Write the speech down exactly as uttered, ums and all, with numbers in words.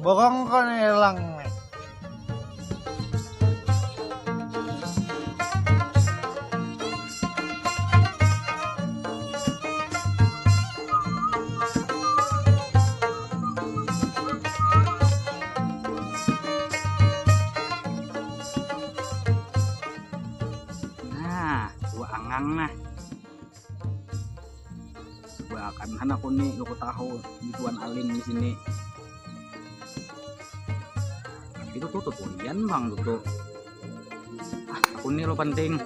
Borong kau nih hilang nih. Nah, dua angang nah. Coba akan han aku nih, aku tahu di Tuan Alim di sini. Itu tuh tuh tulian bang tuh. Ah, aku nih lo penting.